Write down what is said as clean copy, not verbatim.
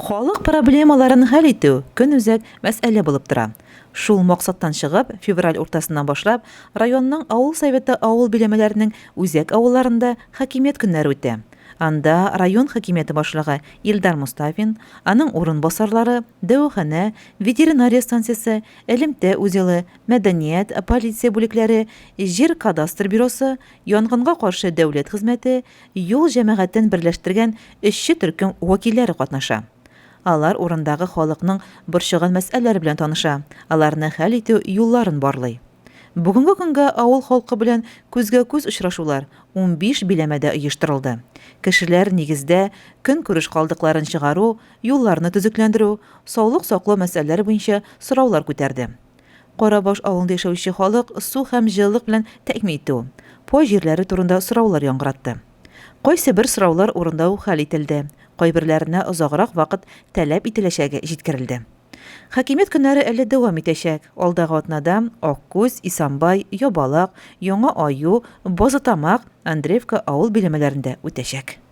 Халык проблемаларын хәл итү көнүзәк мәсьәлә булып тора. Шул максаттан чыгып, февраль уртасыннан башлап, районның авыл советы авыл биләмәләренең үзәк авылларында хакимият көннәре үтә. Анда район хакимияте башлыгы Илдар Мостафин, аның урынбасарлары, дәваханә, ветеринария станциясе, элемтә узелы, мәдәният, полиция бүлекләре, җир кадастр бюросы, янгынга каршы дәүләт хезмәте, юл җәмәгатен берләштергән эшче төркем вәкилләре катнаша. Алар урындагы халыкның борчыган мәсьәләләре белән таныша, аларны хәл итү юлларын барлый. Бүгенге көнгә авыл халкы белән күзгә-күз очрашулар 15 биләмәдә оештырылды. Кешеләр, нигездә, көнкүреш калдыкларын чыгару, юлларны төзекләндерү, саулык саклау мәсьәләләре буенча сораулар күтәрде. Карабаш авылында яшәүче халык су һәм җылылык белән тәэмин итү, пай җирләре турында сораулар яңгыратты. Кайсыбер сораулар урында ук хәл ителде, кайберләренә озаграк вакыт таләп ителәчәге җиткерелде. Хакимият көннәре әле дәвам итәчәк. Алдагы атнада Аккүз, Исамбай, Ябалак, Яңа Аю, Базытамак, Андреевка авыл биләмәләрендә үтәчәк.